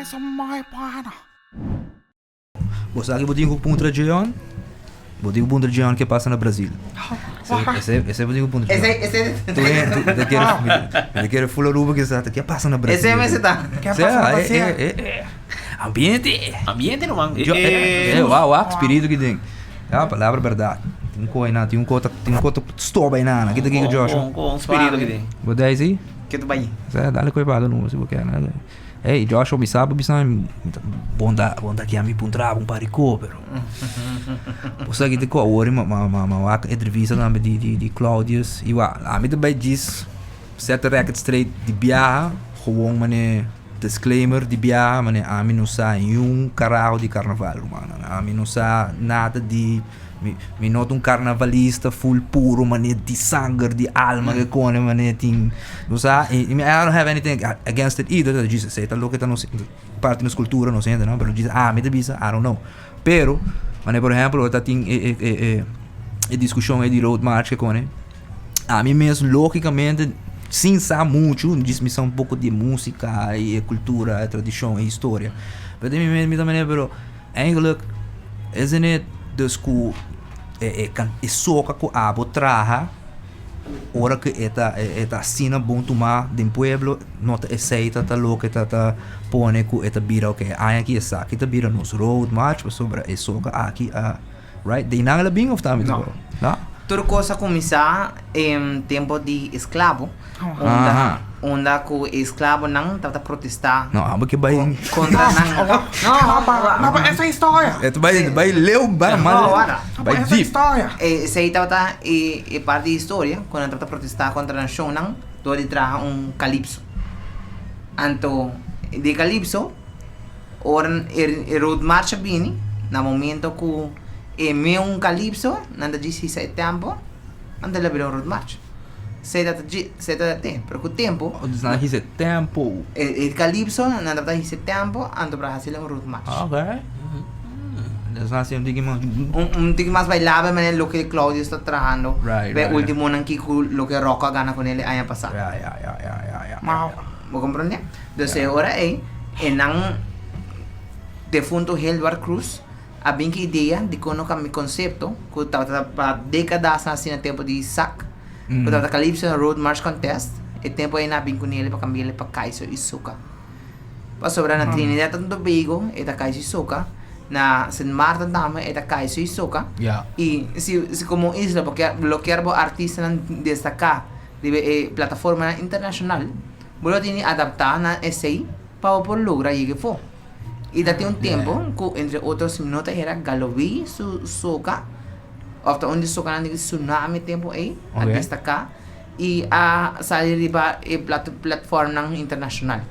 Esa muy bueno. Bo sa ki bo tin ku puntra Jeon? Bo tin ku puntra Jeon ke pasa na Brasil. Ese, ese bo tin ku puntra Jeon. Ese, ese. Tu, tu, te kere, mi te kere full Aruba ke sa, ke pasa na Brasil? Ese mester ta. Ke pasa na Brasil? Eh, eh, eh. Ambiente. Ambiente no man. Jo, eh, eh, wauw, wauw, spiritu ki tin. Ja, palabra berdad. Tin un koi na, tin un kota, tin un kota stoba ei na, kita kiko Joshua. Kon spiritu ki tin. Bo dai si? Ke ta bai? Sa, dale koi paga no, si bo kier. Hey, Joshua, mi sa bo bisa mi ta bon ta bon ta kia mi puntra bo un par di ko, pero bo sa ki ta ko awor ma ma ma ma wak entrevista tambe di di di Claudius i wak ami ta bai djis set the record straight di biaha gewoon mane disclaimer di biaha mane ami no sa niun karaho di karnaval rumannan ami no sa nada di Mi mi no ta un karnavalista full puro manera di sanger di alma ke kone manera tin bo sa i I don't have anything against it either djis esei ta loke ta nos parti nos kultura nos hende no pero djis ami ta bisa I don't know pero manera por ehempel ora ta tin e e e e e diskushon ei di road march ke kone ami mes logicamente sin sa muchu djis mi sa un poko di e musika i e kultura e tradishon e historia pero den mi mes mi ta manera pero Eigenlijk isn't it dus ku e e soka ku abo traha ora ku e ta e ta asina bon tumá den pueblo no ta esei ta ta loke ta ta pone ku e ta bira oke e aña aki esaki ta bira nos road march pasobra e soka aki a right den nan el a bin of ta ami ta No. No? Tur kos a kuminsá en tempo di esklabo. Unda, unda ku e esklabonan tabata protestá. No, abo ke bai. Kontra nan. No, No, no, pa esa historia. E ta bai, bai leu, bai No, mal. wara. No, Bai pa esa deep. historia. Esei tabata e e parti di historia ku nan tabata protestá kontra nashonnan dor di traha un kalipso. Anto di e kalipso ora e e road march a bini na momento ku e meun kalipso nan ta djis hisa e tempo nan ta bira un road march. Sei ta dje, sei ta te, pero ku tempu. Oh, dus nan a hisa e tempo. E e kalipso nan tabata hisa e tempo anto por a hasi un road march. Ok. Dus nan hasi un tiki mas. Un un tiki mas bailabel manera loke Claudius ta trahando. Right, P'e right. ultimonan ki ku loke Rocco a gana ku nel e aña pasá. Ya, ya, ya, ya, ya, ya. Wow. Bo komprondé? Dus e ora ei e nan defunto Hildward Cruz A bin ki idea di kon no kambia konsepto ku tabata pa dekadasnan asina tempu di Isaac ku tabata Calypso Road March Contest e tempu ei nan a bin ku nele pa kambi'el pa Kaiso i Soca pasobra na Trinidad and Tobago e ta Kaiso i Soca na Sint Maarten tambe e ta Kaiso i Soca i si si komo isla bo kier lo kier bo artistanan destaká riba e plataformanan internashonal bo lo tin di adaptá na esei pa bo por logra yega afó. I ta tin un tempu ku entre otro si mi no ta hera Galowi su soka òf ta un di sokanan di Tsunami tempu ei a destaká i a sali riba e platformnan internashonal.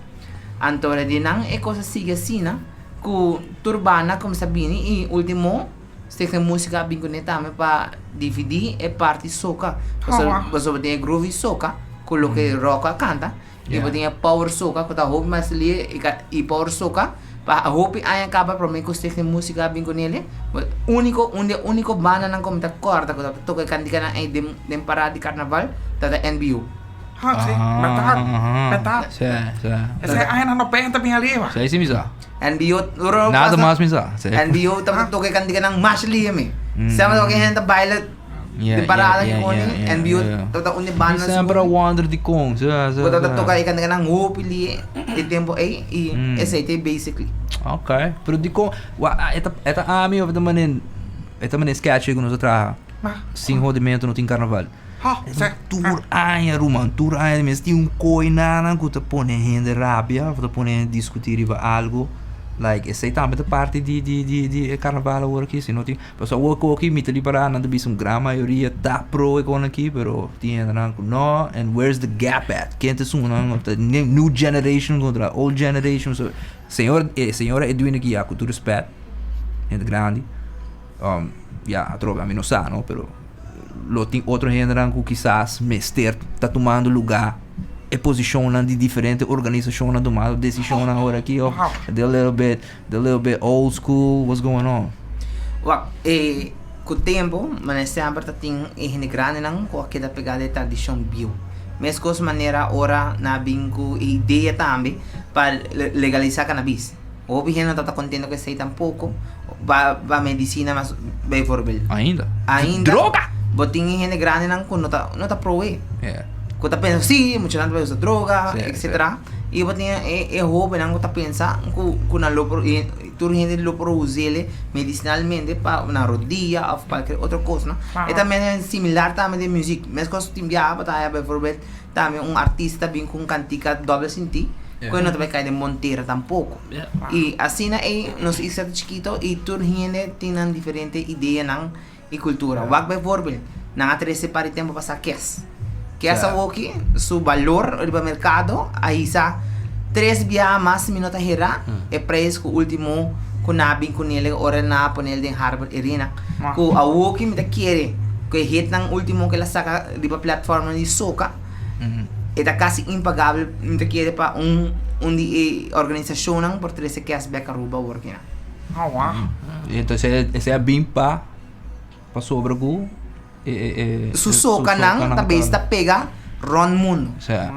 Anto di nan e kos a sigui asina ku tur banda a kuminsá bini i ultimo Stichting Músika a bin kuné tambe pa dividí e parti soka pasobra tin e groove di soka ku loke Rocco a kanta. I bo tin e power soca ku ta hopi mas lie i ka i power soca pa hopi aña kaba prome ku Stichting Musica a bin ku nele. Uniko un di e uniko bandanan ku mi ta kòrda ku tabata toka e kantikanan ei den den parada di karnaval tabata NBO. Ha si, bèrdat, bèrdat. Sí, sí. Esei añanan 90 bin ariba. Sí, sí mi sa. NBO ora Nada pasa mas mi sa. Sí. NBO tabata toka e kantikanan mas lie mi. Semper tabata hende ta baila. Yeah, De parada yeah, ki koni, yeah, yeah, NBO yeah. tabata un di Mi banda semper a wonder di kon. Sí, sí, Bo tabata sí. toka e kantiganan hopi li e tempo ei i esei ta basically. Ok, pero di kon, wa, ah, e ta, e ta ami of e ta mané, e ta mané sketch ku nos a traha? Sin hodimentu no tin karnaval. Ha, E sí. ta tur aña ruman, tur aña mes tin un koi nanan ku ta pone hende rabia of ta pone hende diskutí riba algu. Like esei tambe ta parti di di di di e karnaval awor aki, si no tin. Pasobra awor ku aki mi ta ripará nan ta bisa un gran mayoria ta pro e kon aki, pero tin hendenan ku no, and where's the gap at? Ken ta esunnan ku ta new generation kontra old generation? So, señor e señora Edwina aki ya ku tur respet, hende grandi, ya atrobe ami no sa no, pero lo tin otro hendenan ku kisas mester ta tumando lugá e posishonnan di diferente organisashonnan tumando desishonnan awor aki of they're a little bit The little bit old school, what's going on? Wak, e ku tempu, manera semper ta tin e hende grandinan ku a keda pegá den e tradishon bieu. Meskos manera ora nan a bin ku e idea tambe pa legalisá kanabis. Hopi hende no tabata contento cu esey tampoco. Pa pa medicina mas bijvoorbeeld. Ainda. Ainda. Droga! Bo tin e hende grandenan cu no ta no ta proe. Yeah. Cu ta pensa si muchanan ta bay usa droga Sí, etcetera. Y bo tin e e hobennan cu ta pensa cu cu nan lo por tur hende lo por us'e medicinalmente pa nan rodia of cualkier otro cos no. E ta mene similar tambe den music. Mescos tin biaha bo ta haya bijvoorbeeld tambe un artista bin cu un cantica doble sinti cu e no ta bay cay den bon tera tampoco. Y asina ey nos isla ta chikito y tur hende tin nan diferente ideanan y cultura. Wak bijvoorbeeld nan a trece par di tempo pasa kes. Kes awoki su balor riba mercado a hisa tres biaha mas mi no ta hera e prijs cu ultimo cu nan a bin cunele ora nan a ponel den Harbor Arena. Cu awoki mi ta kere cu e hitnan ultimo cu el a saca riba platformnan di soca e ta casi impagabel mi ta kere pa un un di e organisacionnan por trece kes bek Aruba awor kinan. Oh wow. Entonces esei a bin pa pasobra cu e e e Su socanan ta bes ta pega rond mundo.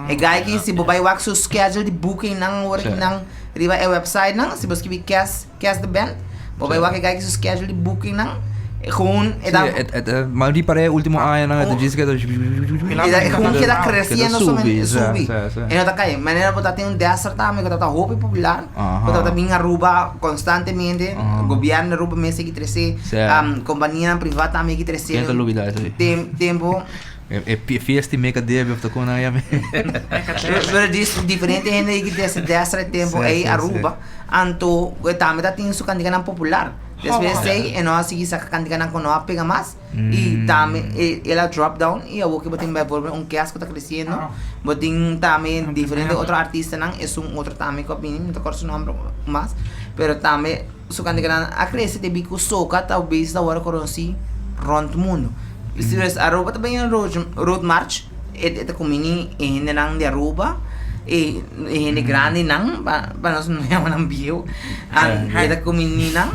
E guy ki si bo bai wak su schedule di bookingnan awor kinan riba e websitenan si bo skibi kes Kes the band. Bo bai wak e guy ki su schedule di booking nan. E gewoon e ta. Sí, e ta ma di pare ultimo aña nan e ta djis keda. E ta gewoon keda creciendo Keda subi. subi, sa, sa, sa. E no ta kai. Manera bo ta tin un Desert tambe ku tabata hopi popular. Ku tabata bin Aruba constantemente. Gobierno di Aruba mes a trece. Companianan priva tambe a trece. Ken ta lubida esei? Tempo. E fiesta di Meka Debbie of ta kon nan yama. Pero dis diferente hende ki trece Desert e tempo ei Aruba. Anto e tambe ta tin su kantikanan popular. Despues esei e no a sigui saka kantikanan ku no a pega mas i tambe el a drop down i awor ke bo tin bijvoorbeeld un Kes ku ta kresiendo, bo tin tambe diferente otro artistanan, esun otro tambe ku a bini, mi no ta kòrda su nòmber mas, pero tambe su kantikanan a krese debí ku soka ta bezig ta wòrdu konosí rònt mundu. Pues Aruba ta bini road march. E ta kumini e hendenan di Aruba, e hende grandinan, pa nos no yama nan bieu, e ta kumini nan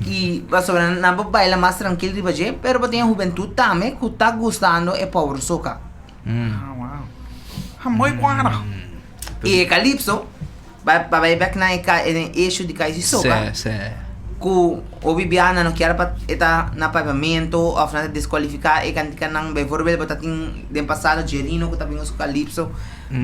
i pasobra nan por baila mas trankil riba dje, pero bo tin e hubentut tambe ku ta gustando e power soca. I e calypso, pa bai bek na e issue di Kaisi Soca, ku hopi biaha nan no kier pa e ta na pavimento òf nan ta deskualifiká e kantikanan. Beivoorbeeld bo ta tin den pasado Jerino ku ta bin ku su calypso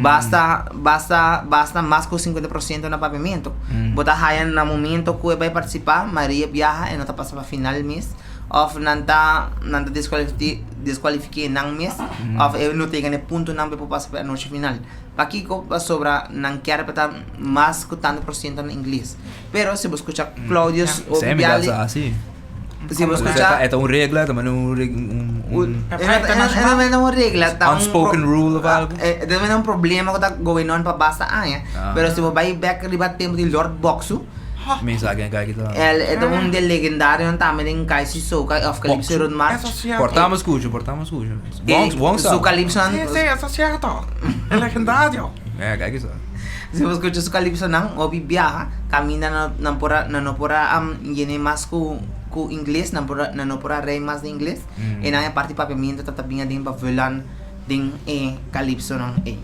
basta basta basta mas ku sinkuenta por siento na pavimento. Bo ta haya na momento ku e bai partisipá mayoria biaha e no ta pasa pa final mes òf nan ta nan ta deskualifiké nan mes òf e no ta yega na e puntonan pa e por pasa pa e anochi final. Pakiko? Pasobra nan kier pa ta mas ku tantu por siento na ingles. Pero si bo skucha Claudius o Bialy. Semi ta así. Si bo skucha. E ta un regla, ta manda un un. E no un regla, ta un. Unspoken rule of algo. E ta manda un problema ku ta going on pa basta aña. Pero si bo bai bek riba tempu di Lord Boksu. Mi sa ken kai kita. El e ta un di e legendarionan tambe den Kaisi Soca of Calypso Road March. Portamos skucha, portamos skucha. Wong sa. Su calypsonan. Sí, sí, eso es cierto. El legendario. Ja, kijk eens. Si bo skucha su calypsonan, hopi biaha, kaminda nan nan por a nan no por a yene mas ku ku ingles, nan por a nan no por a rei mas den ingles. E nan e parti papiamentu ta ta bin aden pa vulan den e calypsonan ei.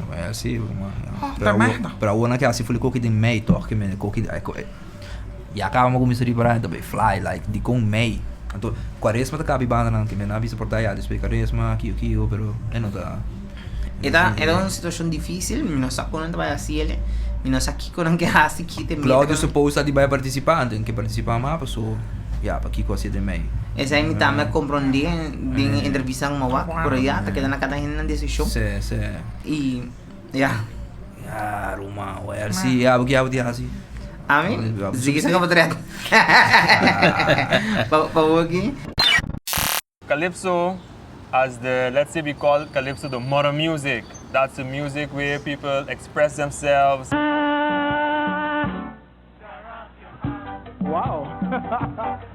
Bueno, sí, man. Pero pero awor nan ke hasi fuli koki den mei toch, ke men koki ya kaba mi a kuminsá ripará ta bay fly like dikon mei. Anto kuaresma ta kabi bandanan ke men a bisa por ta ya despues kuaresma kio kio pero e no ta. E ta e ta un situashon difísil, mi no sa kon nan ta bai hasi el, mi no sa kiko nan ke hasi, ki te meta. Claudio suppose ta di bai partisipá anto e ke partisipá mas paso ya pakiko hasi den mei. Esei mi tambe a komprondé den e entrevista ku mi a wak, pero ya ta keda na kada hende nan desishon. Sí, sí. I ya. Ya ruman, wèl si, abo ki abo di hasi? Ami? Sigui saka potret. Pa bo ki? Calypso as the let's say we call calypso the mother music that's the music where people express themselves. Wow.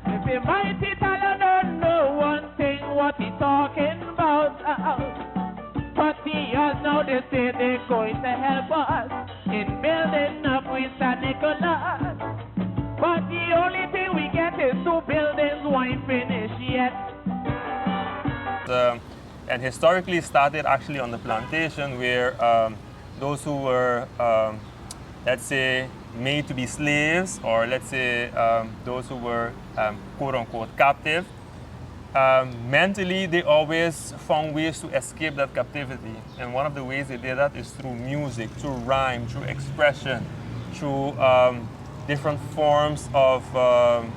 If he might tell I don't know one thing what he talking about. But the us now they say they're going to help us in building up with San Nicolas. But the only thing we get is two buildings won't finish yet. Um, and historically started actually on the plantation where um, those who were, um, let's say, made to be slaves, or let's say um, those who were um, quote unquote captive, um, mentally they always found ways to escape that captivity. And one of the ways they did that is through music, through rhyme, through expression, through um, different forms of um,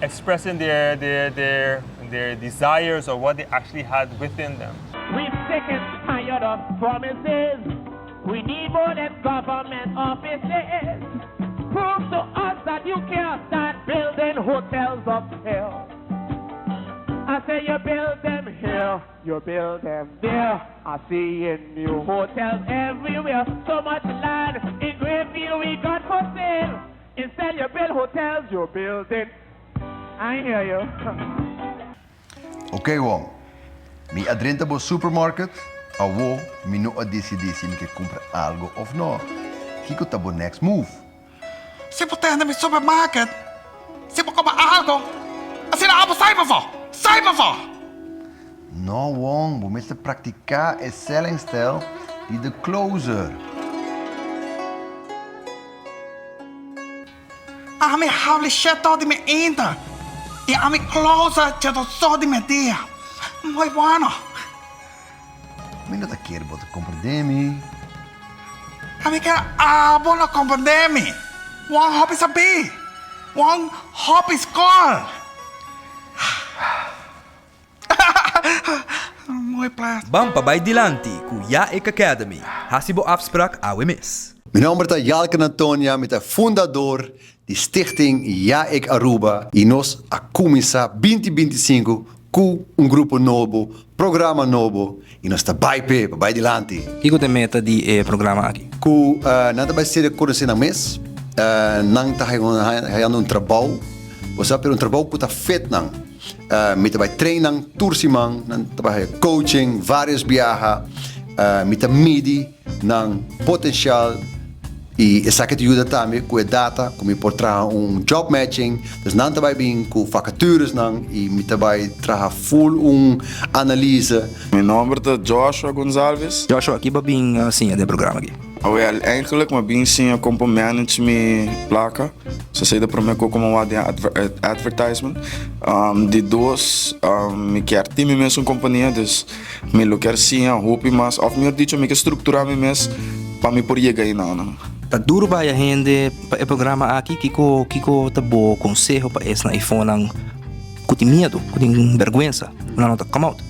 expressing their, their, their, their desires or what they actually had within them. We're sick and tired of promises. We need more than government offices. Prove to us that you can start building hotels up here. I say you build them here, you build them there. I see in new hotels everywhere. So much land in Greenfield we got for sale. Instead you build hotels, you're building. I hear you. Ok Wong, mi a drenta bo supermarket, awo mi no a disidí si mi ke kumpra algo òf no. Kiko ta bo next move? Si bo tende mi supermarket, si bo koba algo, asina abo sai pafó! Sai pafó! No Wong, bo mester praktiká e selling stijl di The Closer. Ami habli sheto di mi inta y ami closer cheto so di mi dia. Muy bueno. Mi no ta kier bo ta comprende mi. Ami kier abo lo comprende mi. Won hopi sabí. Won hopi scol. Mooi plaat. Ban pa bai dilanti ku Yaek Academy. Hasi bo afsprak awe mes. Mi nomber ta Jalken Antonia, mi ta fundador di Stichting Yaek Aruba y nos a cuminsa binti 25 cu un grupo nobo, programa nobo y nos ta bay p'e pa bay dilanti. Kiko ta e meta di e programa aki? Cu nan ta bay ser conoci nan mes, nan ta hayando un trabou, bo sa, pero un trabou cu ta fit nan. Mi ta bai train nan tur siman, nan ta bai haya coaching varios biaha. Mi ta midi nan potencial y esaki ta yuda tambe cu e data cu mi por traha un job matching. Dus nan ta bai bin cu vacatures nan y mi ta bai traha full un analyse. Mi nomber ta Joshua Gonzalves. Joshua, ki bo a bin siña den e programa aki? Awel, eigenlijk mi a bin siña kon pa manage mi plaka. So esei ta prome kos ku mi a wak den advertisement. Di dos, mi kier tin mi mes un kompania, dus mi lo kier siña hopi mas, òf mihor dicho mi ke strukturá mi mes pa mi por yega einan. Ta duru pa haya hende pa e programa aki? Kiko kiko ta bo konseho pa esnan eifonan ku tin miedu, ku tin bèrgwensa, ku nan no ta come out?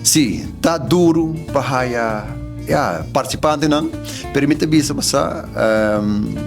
Sí, ta duru pa haya, ya, participantenan, pero mi ta bisa bo sa,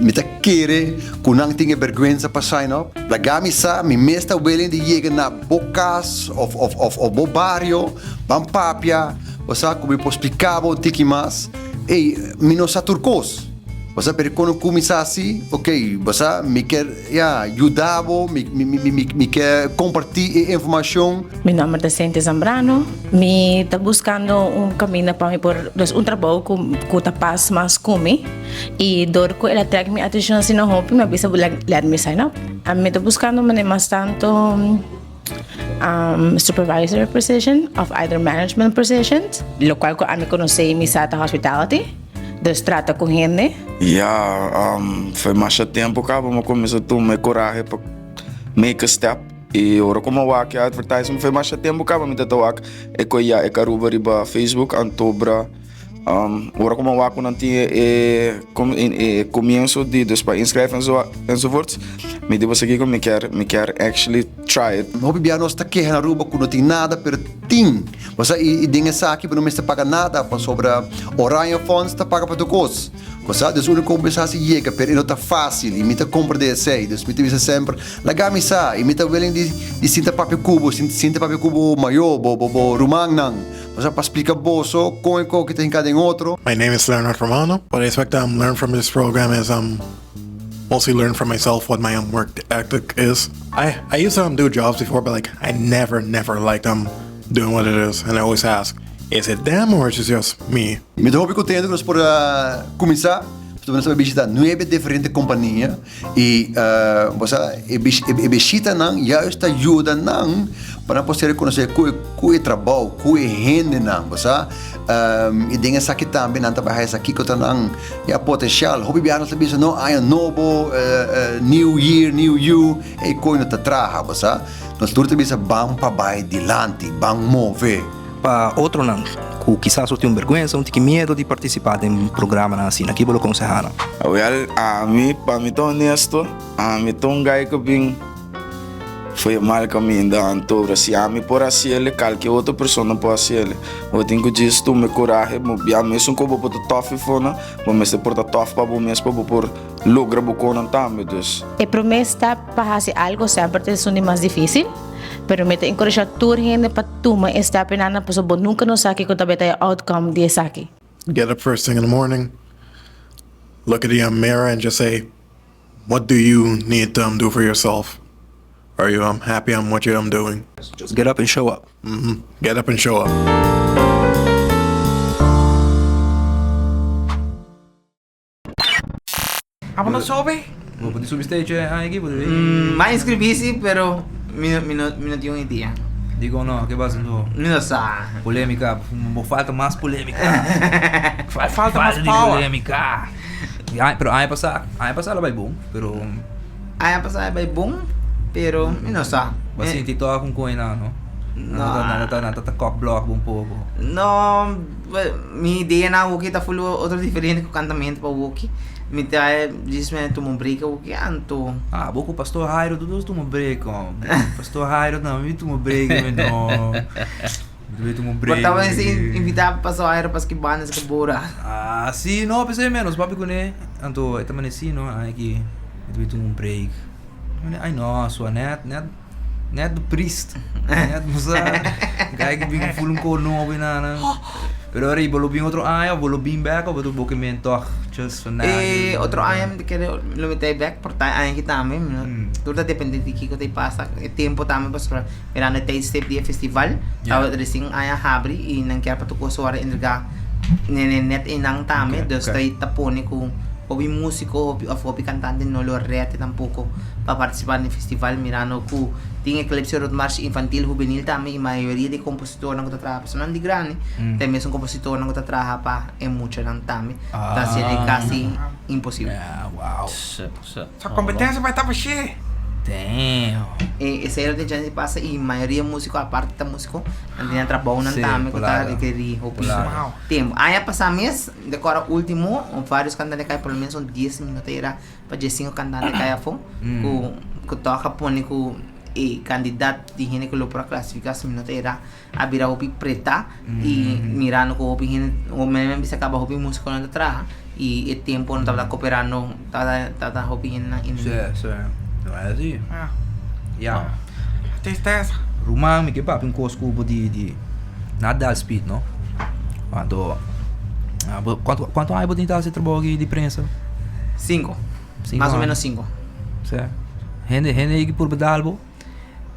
mi ta kere ku nan tin e bergwensa pa sign up. Laga mi sa, mi mes ta willing di yega na bo kas of of of of bo bario, ban papia, bo sa, ku mi por splika bo un tiki mas. Ey, mi no sa tur kos. Bo sa, pero kono kuminsá asi, ok, bo sa, mi ker, ya, yuda bo, mi, mi, mi, mi, mi ke kompartí e informashon. Mi nomber ta Cynthia Zambrano. Mi ta buscando un caminda pa mi por, dus un trabou cu cu ta pas mas cu mi. Y door cu el a trek mi atencion asina hopi, mi a bisa let me sign up. Mi ta buscando manera mas tanto supervisor position of either management positions, locual cu ami conoce y mi sa ta hospitality, dus trata cu hende. Ya, foi masha tempo caba mi a cuminsa tuma e corahe pa make a step. I ora ku mi a wak e advertisement foi masha tempu kaba mi ta ta wak e koya e Aruba riba Facebook antobra ora ku mi a wak ku nan tin e e komienso di dus pa inskrijf enzo enzovoorts mi di boso kiko mi kier mi kier actually try it. Hopi bia nos ta keha na Aruba ku no tin nada pero tin. Bo sa i den esaki bo no mester paga nada pasobra Oranje Fonds ta paga pa tur kos. Bo sa, dus unu kon bisa si yega, pero e no ta fácil i mi ta komprendé esei. Dus mi ta bisa semper, Laga mi sa, i mi ta willing di di sinta papia ku bo, sinta papia ku bo mayó, bo bo bo rumannan, bo sa, pa splika boso kon e koki ta hinká den otro. My name is Leonard Romano. What I expect to learn from this program is um mostly learn from myself what my um work ethic is. I I used to um do jobs before but like I never never liked um doing what it is and I always ask is it them or is it just me? Mi ta hopi contento cu nos por a cuminsa, pasobra nos a bishita nuebe diferente compania y bo sa e bishitanan juist ta yuda nan pa nan por ser reconoce cu e trabao, cu e hendenan, bo sa. I den esaki tambe nan ta bai haña sa kiko ta nan ya potensial. Hopi biaha nos ta bisa no aña nobo, new year, new you, ey koe no ta traha, bo sa. Nos tur ta bisa ban pa bai dilanti, ban move. Pa otronan ku kisas lo tin un bèrgwensa, un tiki miedu di partisipá den programanan asina, ki bo lo konsehá nan? Awel, ami, pa mi ta honesto, ami ta un guy ku bin Foi e mal kaminda anto si ami por hasiele kalke otro persona por hasiele. Bo tin ku djis tuma e korahe bo bia mesun ku bo por ta tòf efonan bo mester por ta tòf pa bo mes pa bo por logra bo konan tambe dus. E promé stap pa hasi algo semper ta esun di mas difísil, pero mi ta enkurashá tur hende pa tuma e stap enan pasobra bo nunka no sa kiko ta beta e outcome di esaki. Get up first thing in the morning, look at the mirror and just say, What do you need to do for yourself? Are you um happy on what you um doing? Just get up and show up. Get up and show up. Abo no sobe? Bo por di subi stage aña aki por di. M'a inscribí si pero mi no mi no mi no tin un idea. Dikon no? Ke pasa anto? Mi no sa. Polémika, bo falta mas polémika. Falta mas power. Polémika. Ya, pero aña pasá, aña pasá lo bai bon, pero Aña pasá a bai bon, pero mi no sa. Bo a sinti tòg un koina, no? No. Nan ta, nan ta, nan ta kòk blòk bo un poko. No, mi ideanan awoki ta full otro diferente ku kantamentu pa awoki. Mi ta djis mi a tuma un break awoki, anto. Ah, bo ku Pastor Jairo tur dos tuma break, hòmber. Pastor Jairo tambe tuma break, mi no. Por tabata ese invitá pa pasó aire paske banda esaki bora. Ah, sí, no, pensé menos, papi kuné. Anto e ta mane sí, no, ai ki mi ta tuma un break. Ai no, sua net, net, net de priest. Net bo sa, guy ki bin ful un ko nobo i nana. Pero ora bo lo bin otro aña of bo lo bin bek of bo ta boke men tog just for now? E otro aña mi ta kere lo mi ta e bek, por ta e aña aki tambe, tur ta depende di kiko ta e pasa, e tempo tambe pasobra. Mirando e tijdstip di e festival, tabata recién aña habri y nan kier pa tur cos worde entrega nene net eynan tambe, dus ta ta pone cu hopi musico hopi of hopi cantante no lo rete tampoco pa participa den e festival mirando cu tin Eclipse Roadmarch Infantil Juvenil tambe y mayoria di e compositornan cu ta traha pa esunnan di grandi ta e mesun compositornan cu ta traha pa e muchanan tambe, ta haciendo casi imposible. Sa competencia bai ta bashé. Damn. E esei lo tin chance di pasa y mayoria musico aparte ta musico nan tin nan trabounan tambe cu ta requeri hopi tempo. Aña pasa mes de acuerdo ultimo varios cantante cay por lo menos un dies mi no ta era pa diescinco cantante cay afo cu cu toch a pone cu e cantidad di hende cu lo por a clasifica si mi no ta era a bira hopi preta y mirando cu hopi hende men men bisa caba hopi musiconan ta traha y e tempo no tabata cooperando tabata tabata hopi hendenan Sí, sí. No es así. Ah. Ya. Tristeza. Ruman, mi ke papia un kos ku bo di di na dal speed, no? Anto, ah, bo kuantu kuantu aña bo tin ta hasi trabou aki di prensa? Cinco. Cinco Mas o aña. menos cinco. Sí. Hende hende yegi purba dal bo?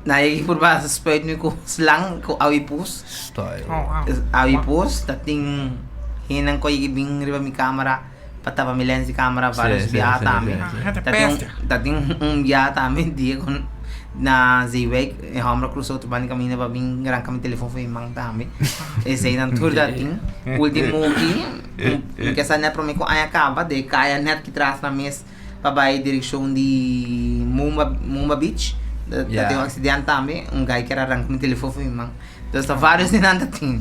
Na yegi purba spuit mi ku slang ku awi pus. Style. Oh, wow. Awi pus ta tin hendenan ku a yegi bin riba mi kamera pa tapa mi lens di kamera varios Sí, sí, biaha sí, tambe. sí, sí. Gente Ta tin un bestia. ta tin un biaha tambe dia ku na Zeewijk e homber a krusa otro banda di kaminda pa bin ranka mi telefon for mi man tambe. Eseinan tur ta tin. Ultimo ki mi ke sa net prome ku aña kaba de kaya net ki tras na mes. pa bai direkshon di Mumba Mumba Beach ta Yeah. tin un aksident tambe un guy kier a ranka mi telefon for mi man dus ta varios di nan ta tin.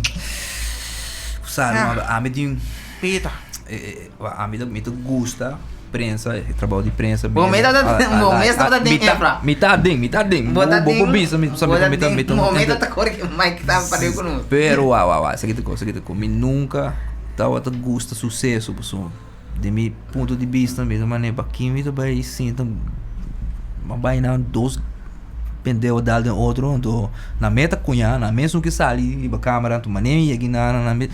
Sa Ah. no ami tin Pita. eh, eh, ami ta mi ta gusta prensa e trabou di prensa Bo mes ta bo mes tabata den Efra. Mi ta den mi ta den Bo ta bo den bo bisa mi sa bo ta mi ta den mi ta momento ta kore ki Mike ta pareu ku nos. Pero wa wa wa esaki ta kos esaki ta kos mi nunka tabata gusta suseso pasobra Di mi punto di bista mi ta manera pa kin mi ta bai sinta a bai na dos pendeho a dal den otro anto na me ta kuña na mesun ke sali riba kamera anto manera mi yega nan na me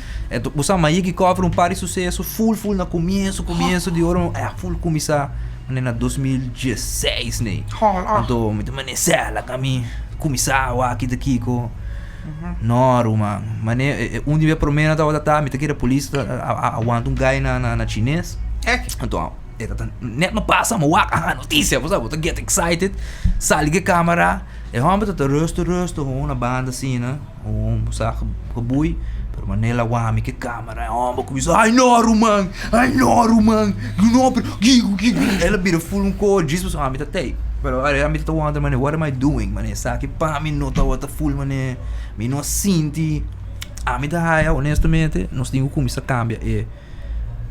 bo sa mi a yega kòver un par di suseso ful ful na komienso komienso di ora a ful kuminsá manera na 2016 nei anto mi ta manera sè laga mi kuminsá wak kita kiko. No ruman, mane un di e prome nan tabata ta mi ta kere polis a wanta un guy na na chines. Anto e ta net no pasa mi wak aha notisia bo sa bo ta get excited sali ku e kamera e homber ta ta rustu rustu hon na banda asina hon bo sa gebui pero. Manera wak mi ke kamera e homber kuminsa ay no ruman ay no ruman no pero kiko kiko el a bira full un ko djis pasobra ami ta tei pero ami ta wonder manera what am I doing manera esaki pa mi no tabata full manera mi no a sinti ami ta haya honestamente nos tin ku kuminsa kambia e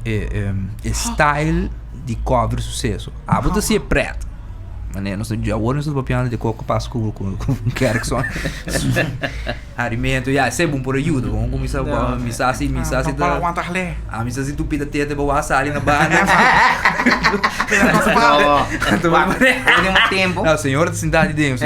e style di cover suceso abo ta si'e pret manera nos ta awor nos ta papiando di koko pas ku ku Kerkson Harimento, ya, esei bon por a yuda. Bon kuminsá bo mi sa si mi sa si ta. A mi sa si tu pita tete bo wak sali na banda. Último tempo. No, señor ta sintá di den.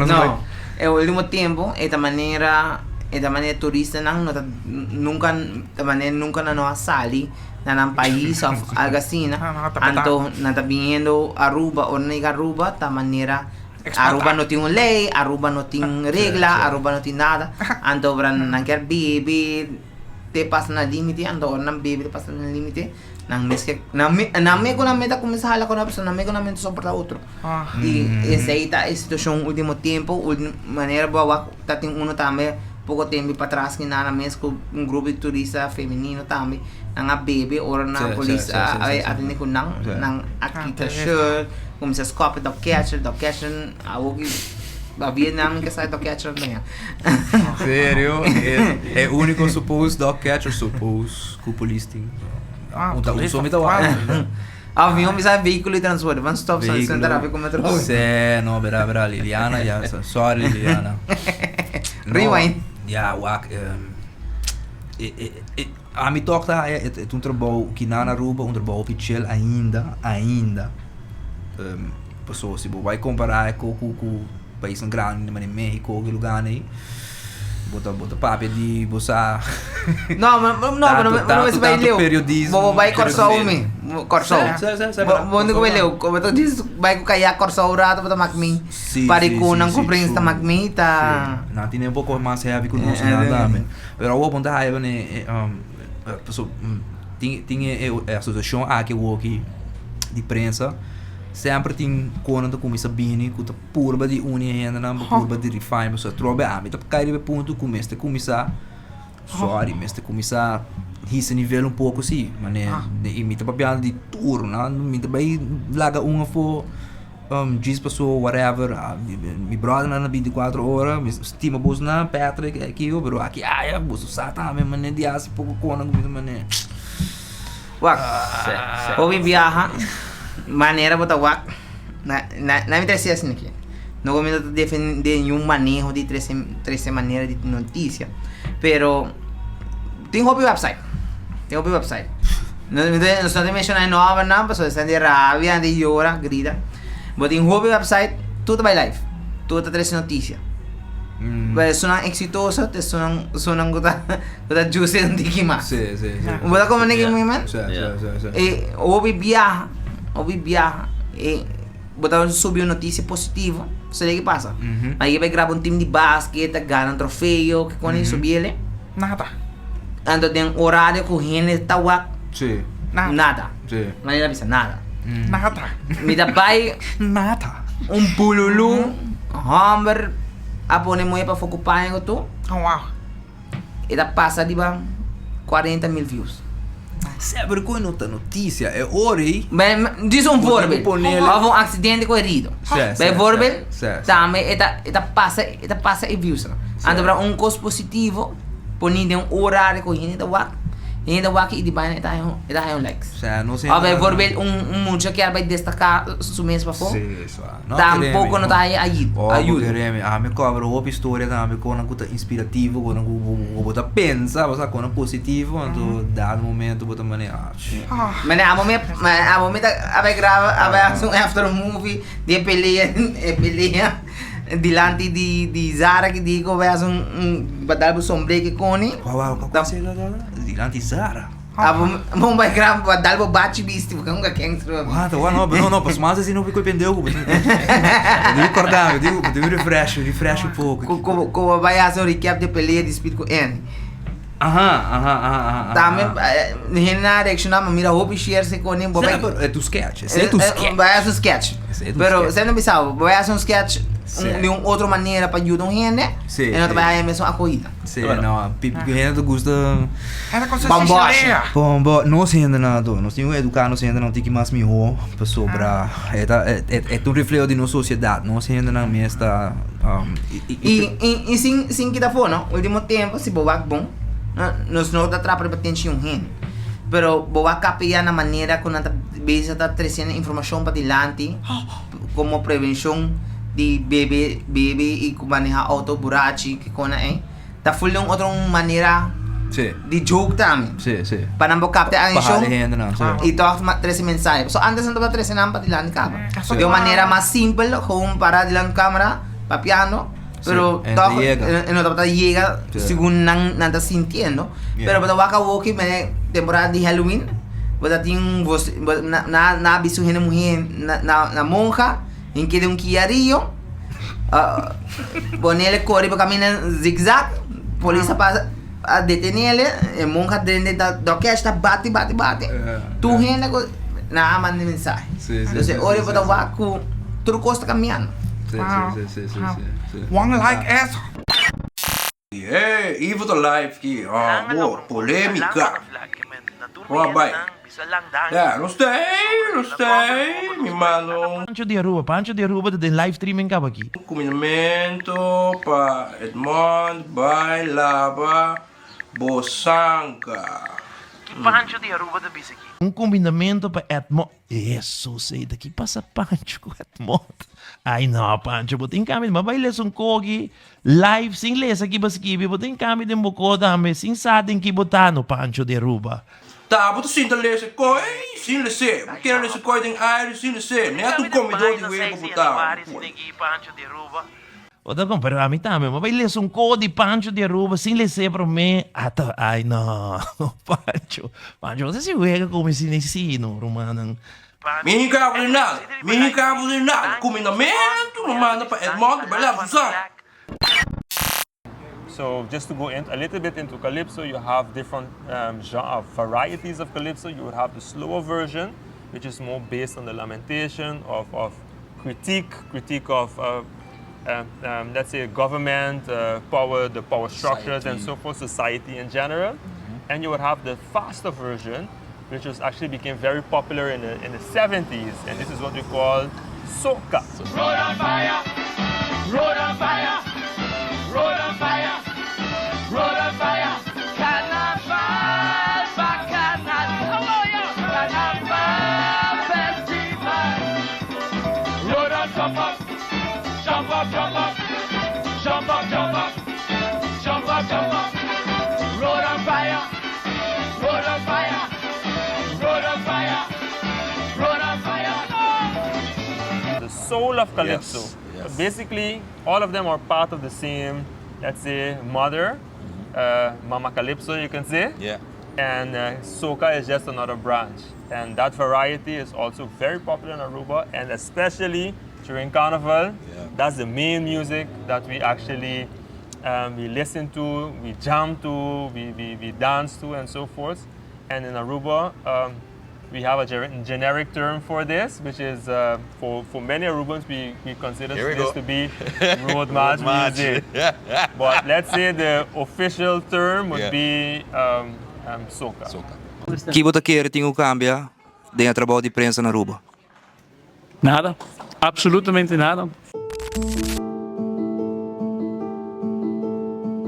No, e último tempo e ta manera e ta manera turistanan no ta nunka ta manera nunka nan no a sali na nan pais òf algo asina. Anto nan ta biniendo Aruba ora nan yega Aruba ta manera Aruba no tin un ley, Aruba no tin regla, Aruba no tin nada. Anto ora nan kier bebe te pasa na limite, anto ora nan bebe te pasa na limite, nan mes ke, nan me, nan me ku nan me ta kuminsá hala ku nan persona, nan me ku nan me ta soportá otro. I esei ta e situashon ultimo tempu, ultimo manera bo a wak ta tin uno tambe poko tempu patras ki nan a mes ku un grupo di turista femenino tambe, nan a bebe ora nan polis a atende ku nan, nan a kita shirt. Kuminsá skòp e dog catcher, dog catcher awor ki ba Vietnam ke sa e dog catcher no ya. Serio? E úniko suppose dog catcher suppose ku polis tin. Ah, Un ta polis un so mi ta ta wak. Of mi hopi sa vehículo di transporte, van stop sign Vehículo. tráfico metro. Se, no, bera, bera, Liliana, ya, sorry Liliana. No, Rewind. Ya, wak, ehm, e, e, e, ami tòg ta haya e ta un trabou ki nan Aruba, un trabou hopi chill ainda, ainda. Pasobra si bo bai kompará e ku ku paisnan grandi manera Mexico ki lugarnan ei bo ta bo ta papia di bo sa No, no, no, tantu no tantu mester bai tantu leu. periodismo Bo bai Kòrsou mi. Kòrsou. Sè sè sè Bo bo no bai leu. Bo ta dis bai ku kayak Kòrsou rato bo ta mak mi. Si Pari si ku si nan ku si prins ta true mak mi ta. Si nan tin un poko mas heavy ku nos nan tambe. Pero awor bo ta haya e pasobra tin tin e asosiashon aki awoki di prensa semper tin konan ta kuminsá bini ku ta purba di uni e hendenan pa purba di refine pasobra atrobe ami ta kai riba e punto ku mester kuminsá sorry mester kuminsá hisa nivel un poko si manera i mi ta papiando di tur nan mi ta bai laga un afó djis paso whatever mi bròdernan na binticuatro ora mi stima bosnan Patrick aki pero aki aya boso sa tambe manera di hasi poko kona ku mi ta manera. Wak, hopi biaha manera bo ta wak na na mi ta hasi asina aki no ku mi no ta defende niun maneho di trese trese manera di notisia pero tin hopi website tin hopi website no mi ta nos no ta menshoná e nòmbernan pasobra esnan di rabia nan di yora grita bo tin hopi website tur ta bai live tur ta trese notisia pero esunnan eksitoso ta esunnan esunnan ku ta ku ta juicy un tiki mas Sí, sí, sí. bo ta komprende ki mi men Sí, sí, sí, sí. E hopi biaha hopi biaha e bo ta subi un notisia positivo sa ke pasa nan bai graba un team di basket ta gana un trofeo ke koni subi ele Nada. anto den horario ku hende ta wak Sí. Nada. nada Sí. manera bisa nada Nada. mi ta bai Nada. un bululu homber a pone muhe pafó ku paña ku tur Oh wow. E ta pasa riba 40 mil views. Semper ku no ta notisia e ora ei. Ben, dis un voorbeeld. Of un accidente ku herido. Bijvoorbeeld, tambe e ta e ta pasa e ta pasa e views nan. Anto bra un kos positivo poni den un horario ku hende ta wak, hende ta wak i di baina e ta haña e ta haña un likes. Of bijvoorbeeld un un mucha kier bai destaká su mes pafó. Tampoco no ta haña ayuda. Keremi, ami kobra hopi historia tambe konan ku ta inspirativo, konan ku bo ta pensa, bo sa konan positivo, anto dado momento bo ta manera ah. Mane amo mi amo mi ta a bai graba a bai hasi un after movie di e pelea e pelea dilanti di di Zara ki di ku bai hasi un un pa dal bo sombre ki koni. Kua kua kua dilanti Zara. Abo bon bai graba pa dal bo bachi bisti porque nunca gangster. What? What? No, no, no, pas mas así no fico pendejo. Bo debe acordar, bo debe, bo debe refresh, refresh un poco. Ko ko ko bai haci un recap de pelea di Speed cu Andy. Aha, aha, aha, aha. Tambe hende a reacciona ma mira hopi share se con bo bai. É tu sketch, ese é tu sketch. Bai haci un sketch. Ese é tu Pero sketch. se no bisa, bo bai haci un sketch. un, di un otro manera pa yuda un hende, Sí, e no ta sí. bai haya mesun akohida. Sí, no, hende ta gusta Hende con Bamboche. Bombo, nos hendenan anto, nos tin ku eduká nos hendenan un tiki mas mihó pasobra e ta e e ta un refleho di nos sosiedat, nos hendenan mes ta i I i i sin sin kita afó no, ultimo tempo si bo wak bon, nos no ta trapa riba tenshi un hende, pero bo wak kapia na manera ku nan ta bezig ta tresiendo informashon padilanti komo prevenshon di bebe bebe i maneha outo burachi kikona ei. Ta ful den un otro manera Sí. di joke tambe. Sí, sí. Pa nan por capta Pa atencion jala hendenan, sí. y toch ma trece mensahe. So antes nan tabata trece nan pa dilanti cama. Sí. Di un manera mas simpel, gewoon para dilanti camera, papiando, pero en ta toch yega. e no tabata yega Sí. segun nan nan ta sintiendo. Yeah. Pero bo ta wak awoki mene temporada di Halloween, bo ta tin bos bo na na na a bisti un hende muhe na na na monja, hin keda un kiario. Ponele kore pa camina zigzag, polis a pasa a detenele, e monja drende ta dokech ta bati bati bati. Tur hende ku nan a manda mensahe. Entonces ora bo ta wak ku tur kos ta cambiando. One like eso. Hey, Ivo ta live ki. Ah, bo, polemica. Wa bai. Ya, nos ta ey, nos ta ey, mi mano. Pancho di Aruba, Pancho di Aruba ta den live streaming caba aki. Cuminamento pa Edmond bai laba bo sanka. Ki Pancho di Aruba ta bisa aki? Un cumbindamento pa Edmond. Hesus ey ta ki pasa Pancho ku Edmond? Ay no Pancho bo tin cambio ma bai lesa un koki live sin lesa ki bo skibi bo tin cambio den bo ko tambe sin sa den ki bo ta no Pancho di Aruba. Ta bo ta sinta lesa e koi sin les'é bo kere lesa e koi den aire sin les'é net un komidó di webo bo ta. Bo ta compara ami tambe, ma bai lesa un ko di Pancho di Aruba sin les'é promé, ata ay no, Pancho, Pancho bo ta si wega ku mi sin esi no, rumannan. Mi hinka bo di nada, mi hinka bo di nada, kumindamentu mi manda pa Edmond bai laba su sangre. So just to go in a little bit into calypso, you have different um, genre, varieties of calypso. You would have the slower version, which is more based on the lamentation of, of critique, critique of, uh, um, um, let's say, government, uh, power, the power structures and so forth, society in general. Mm-hmm. And you would have the faster version, which was actually became very popular in the, in the 70s. And this is what we call soca. Road on fire, road on fire, road on fire, road on fire. Carnaval, bacchanal, come on, yo. Carnaval festival. Road on jump up, jump up, jump up, jump up, jump up, jump up, jump up. Road on fire, road on fire, road on fire, road on fire. The soul of calypso. Yes, yes. Basically, all of them are part of the same, let's say, mother, uh, Mama Calypso, you can say. Yeah. And uh, soca is just another branch. And that variety is also very popular in Aruba, and especially during Carnival. Yeah. That's the main music that we actually um, we listen to, we jam to, we, we, we dance to, and so forth. And in Aruba, um, we have a generic term for this, which is uh, for, for many Arubans, we, we consider Here we this go. to be road march Road march. music. But let's say the official term would Yeah. be um, um, soca. Soca. Ki bo ta kere tin ku kambia den e trabou di prensa na Aruba? Nada. Absolutamente nada.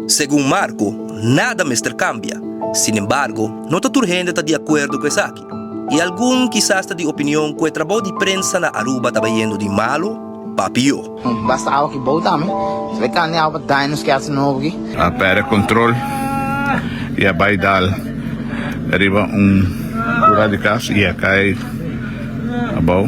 Segun Marco, nada mester cambia. Sin embargo, no ta tur hende ta di acuerdo cu esaki. Y algun kisas ta di opinion cu e trabou di prensa na Aruba ta bayendo di malo pa pio. Basta awa ki bou tambe. Se bay kande awa pa daña nos kersen nobo aki. A perde control y a bay dal riba un cura di cas y a cay abao.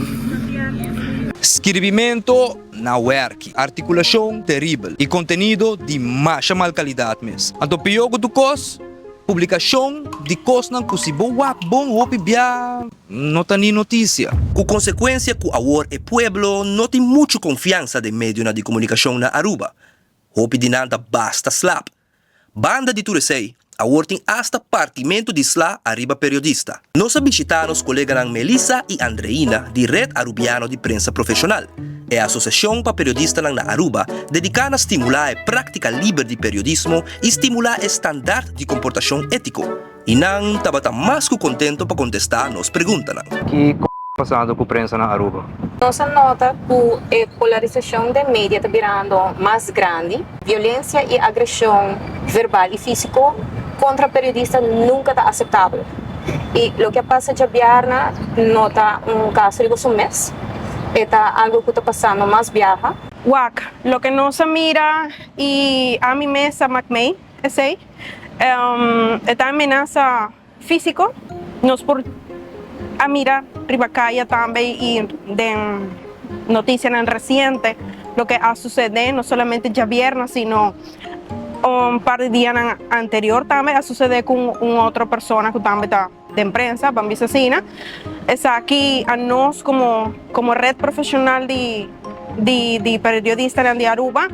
Skirbimento na werki, artikulashon teribel i kontenido di masha mal kalidat mes. Anto pió ku tur kos, publikashon di kosnan ku si bo wak bon hopi bia no ta ni notisia. Ku konsekuensia ku awor e pueblo no tin muchu konfiansa den medionan di komunikashon na Aruba. Hopi di nan ta basta slap. Banda di tur esei, awor tin asta partimentu di sla ariba periodista. Nos a bishitá nos koleganan Melissa i Andreina di Red Arubiano di Prensa Profeshonal. E asosiashon pa periodistanan na Aruba dediká na stimulá e práktika liber di periodismo i stimulá e standart di komportashon étiko. I nan tabata mas ku kontento pa kontestá nos preguntanan. Ki k pasando ku prensa na Aruba? Nos a nota ku e polarisashon den media ta birando mas grandi. Violensia i agreshon verbal i físiko kontra periodista nunka ta aseptabel. I loke a pasa djabièrnè no ta un kaso riba su mes, e ta algu ku ta pasando mas biaha. Wak, loke nos a mira i ami mes a mak mei esei, e ta amenasa físiko. Nos por a mira riba kaya tambe i den notisianan resiente loke a susedé, no solamente djabièrnè sino un par di dianan anterior tambe a susedé ku un otro persona ku tambe ta den prensa, ban bisa asina. Esaki a nos komo komo red profeshonal di di di periodistanan di Aruba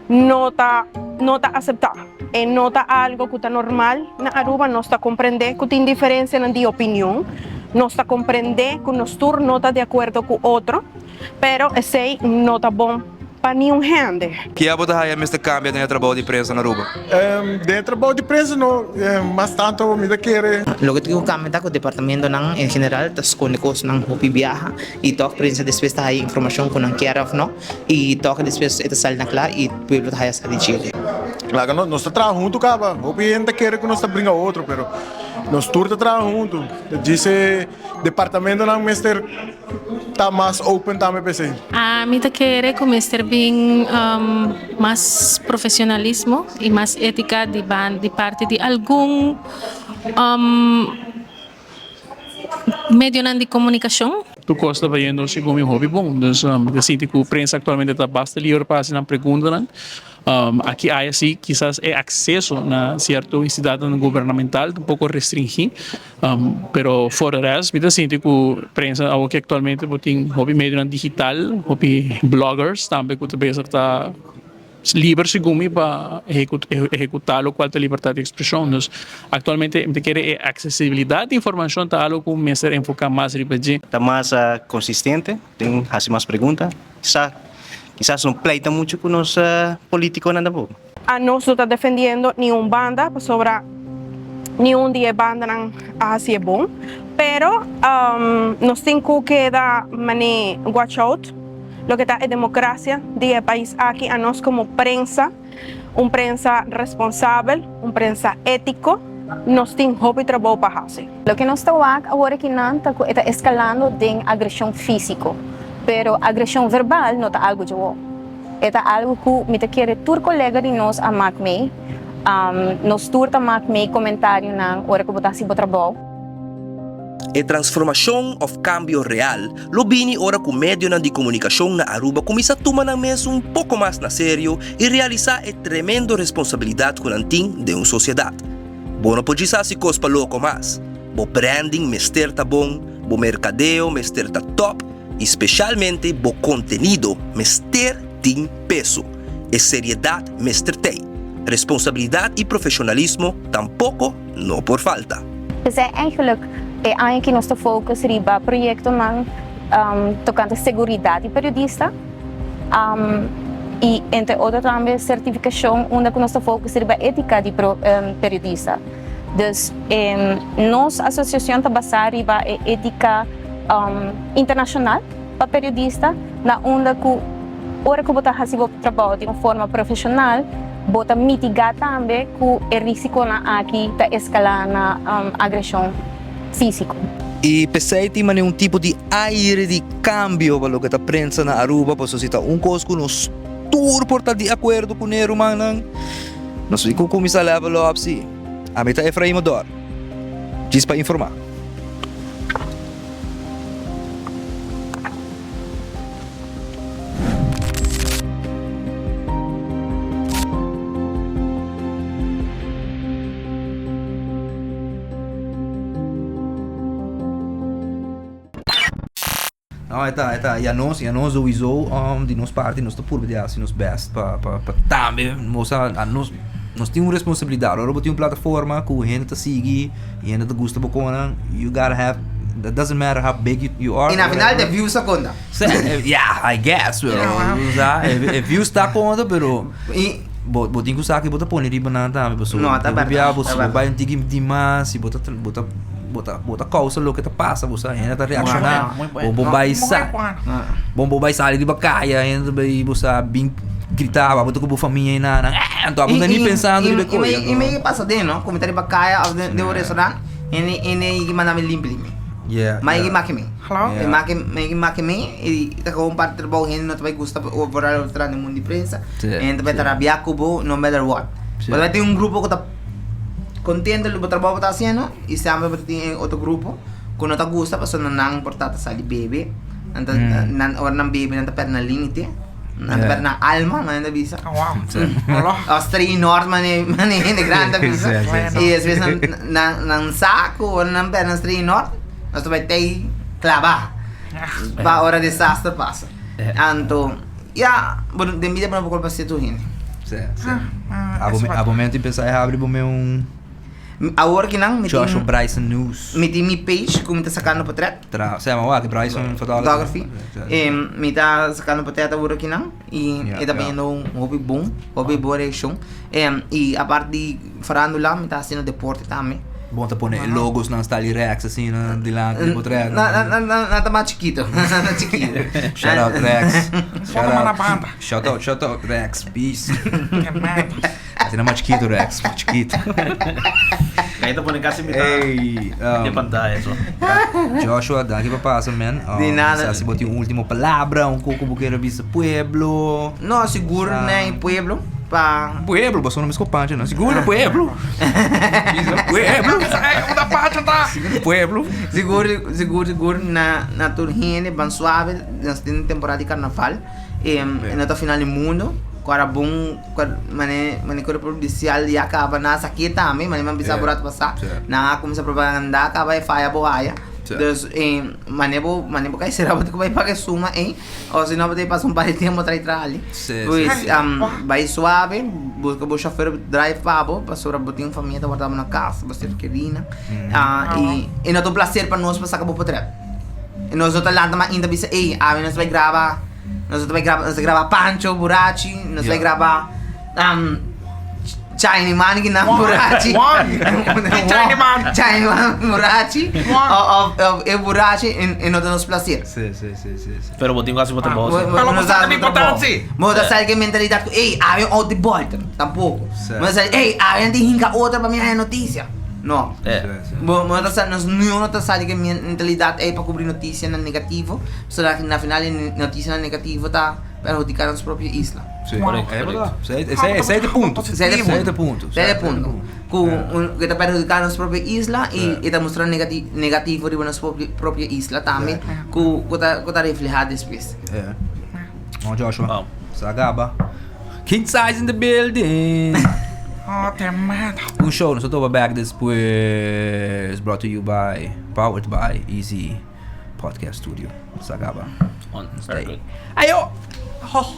no ta no ta aseptá. E no ta algo ku ta normal na Aruba. Nos ta komprendé ku tin diferensianan di opinion, nos ta komprendé ku nos tur no ta di akuerdo ku otro, pero esei no ta bon pa niun hende. Kia bo ta haya mester kambia den e trabou di prensa na Aruba? Den e trabou di prensa no mas tanto mi ta kere. Loke tin ku kambia ta ku departamentonan en general ta skonde kosnan hopi biaha i tòg prensa despues ta haya informashon ku nan kier òf no i tòg despues e ta sali na kla i pueblo ta haya sa di djele. Laga nos, nos ta traha huntu kaba. Hopi hende ta kere ku nos ta bringa otro, pero nos tur ta traha huntu. Djis e departamentonan mester ta mas open tambe p'esei. Ami ta kere ku mester bin mas profesionalismo i mas étika di di parti di algun medionan di komunikashon. Tur kos ta bayendo segun mi hopi bon. Dus mi ta sinti ku prensa aktualmente ta basta liber pa hasi nan preguntanan. Aki aya si kisas e akseso na sierto institutnan gubernamental ta un poko restringí, pero for de rest mi ta sinti ku prensa awoki aktualmente bo tin hopi medionan digital, hopi bloggers tambe ku ta bezig ta liber segun mi pa ehekutá lokual ta libertat di ekspreshon. Dus aktualmente mi ta kere e aksesibilidat di informashon ta algu ku mester enfoká mas riba dje. Ta mas konsistente den hasi mas pregunta. Sa kisas no pleita muchu ku nos politikonan tampoco. Anos no ta defendiendo niun banda pasobra niun di e bandanan a hasi e bon, pero nos tin ku keda mane watch out loke ta e demokrasia di e pais aki. Anos komo prensa, un prensa responsabel, un prensa étiko, nos tin hopi trabou pa hasi. Loke nos ta wak awor akinan ta ku e ta eskalando den agreshon físiko, pero agreshon verbal no ta algu djawo. E ta algu ku mi ta kere tur kolega di nos a mak mei. Nos tur ta mak mei komentarionan ora ku bo ta hasi bo trabou. E transformashon òf kambio real lo bini ora ku medionan di komunikashon na Aruba kuminsá tuma nan mes un poko mas na serio i realisá e tremendo responsabilidat ku nan tin den un sosiedat. Bo no por djis hasi kos pa loko mas. Bo branding mester ta bon, bo merkadeo mester ta tòp i speshalmente bo kontenido mester tin peso. E seriedat mester tei. Responsabilidat i profeshonalismo tampoko no por falta. P'esei eigenlijk e aña aki nos ta focus riba proyectonan tocante seguridad di periodista y entre otro tambe certificacion unda cu nos ta focus riba etica di periodista. Dus nos asociacion ta basa riba e etica internacional pa periodista na unda cu ora cu bo ta haci bo trabao di un forma profesional bo ta mitiga tambe cu e risiconan aki ta escala na agresion fisico. I p'esei tin manera un tipo di aire di cambio pa loke ta prensa na Aruba, pasobra si ta un cos cu nos tur por ta di acuerdo cune rumannan, nos tin cu cuminsa level up si. Ami ta Efraim Odor, djis pa informa. No, e ta, e ta, i anos, i anos sowieso, um, di nos parti nos ta purba di hasi nos best pa, pa, pa tambe mostra anos, nos tin un responsabilidad. Ora bo tin un plataforma ku hende ta sigui i hende ta gusta bo konan, you gotta have. That doesn't matter how big you, you are. I na final de views ta konta. Yeah, I guess, pero sa, e views ta konta, pero bo bo tin ku sa ki bo ta pone riba nan tambe, pasobra No, ta bo bia bèrdat, bo ta si bo bèrdat. bai un tiki dimas, si bo ta bo ta bo ta bo ta kousa loke ta pasa, bo sa hende ta reakshoná, Muy bo bo bai sa bo bo bai sali riba kaya, hende ta bai bo sa bin grita, bo ta ku bo famia i nan, anto abo no ta ni pensando riba e kos. I mi pasa den no, ku mi ta riba kaya òf den un restaurant, hende hende yigi manda mi limpi limpi. Yeah, Ma yigi yeah. maki mi. Hello? E maki mi yigi maki mi i ta komo un parti trabou hende no ta bai gusta vooral ora ta den mundu di prensa. Sí, Hende ta bai sí. ta rabia ku bo no matter what. Sí. Bo ta bai tin un grupo ku ta kontento di bo trabou bo ta hasiendo i semper bo ta tin e otro grupo ku no ta gusta pasobra nan por ta ta sali bebe. Nan ta nan ora nan bebe nan ta pèrdè nan limite. Nan ta pèrdè nan alma, manera ta bisa. Òf strea nort manera manera hende grandi ta bisa. I despues nan nan nan sa ku ora nan pèrdè nan strea nort nos ta bai tei klabá pa ora desaster pasa. Anto ya bo den bida bo no por kulpa si tur hende. Sí, sí. Abo men tin pensa e habri bo men un Awor kinan mi tin Joshua Bryson News. Mi tin mi page ku mi ta sakando potret. Tra, se llama wak, Bryson Photography. Photography. Mi ta sacando potret awor aki nan y e ta biniendo un hopi bon, hopi bon reaccion. Y apart di farandula mi ta haciendo deporte tambe. Bon ta pone e logos nan style Rex asina dilanti di potret. Na na na na ta mas chikito, na ta chikito. Shout out Rex. Shout out. Shout out, shout out Rex. Peace. Asina mas chikito Rex, mas chikito. Ahí ta pone casi mitad Ey, de pantalla so. Joshua, danki pa pasa, man. Di nada. Sa si bo tin un ultimo palabra, un koko bo kere bisa pueblo. No, sigur na e pueblo pa Pueblo, boso no mes kopancho, no. Sigur na pueblo. Bisa pueblo. Unda pancho ta? Sigur pueblo. Sigur, sigur, sigur na na tur hende ban suave, nos tin temporada di carnaval. E no ta final di mundo. Ku ora bon Mane mane ku polisial ya kaba nan a saké tambe mane nan bisa bo rato pasá nan a kuminsá propagandá kaba e faya bo haya dus mane bo mane bo kai sera bo tin ku bai paga e suma ei o si no bo tin pasa un par di tempu trai trali pues bai suave buska bo shofèr drive pa bo pasobra bo tin un famia ta warda bo na kas bo ser kerina i no ta un plaser pa nos pa saka bo potrèt nos no ta lanta mainta bisa ei awe nos bai graba. Nos ta bai graba, nos ta graba Pancho burachi, nos ta bai graba um, Chiny Man ki nan burachi. Chiny Man. Chiny Man burachi. Of, of, e burachi en, en no ta nos placer. Sí, sí, sí, sí, sí. Pero bo tin ku hasi bo trabou sí. Pero bo sa importante. Bo ta sali ke mentalidad ku, ey, awe out di bolter. Tampoco. Bo ta sali, ey, awe nan tin hinka otro pa mi haña noticia. No. Bo, bo ta sali, nos no ta sali ke mentalidad ey pa kubri noticianan negativo. Pasobra na final e noticianan negativo ta perhudica nos propio isla. Sí, correcto, correcto. Esey ta e punto. Esey ta e punto. Esey ta e punto. Cu ta perhudica nos propio isla y ta mustra negativo riba nos propio isla tambe cu ta refleha despues. Bon Joshua, sa gaba. King size in the building. Oh, tremendo. Un show, nos ta topa back despues. Brought to you by, powered by Easy. Podcast Studio. Sa gaba. On. Very good. Ayo! Oh.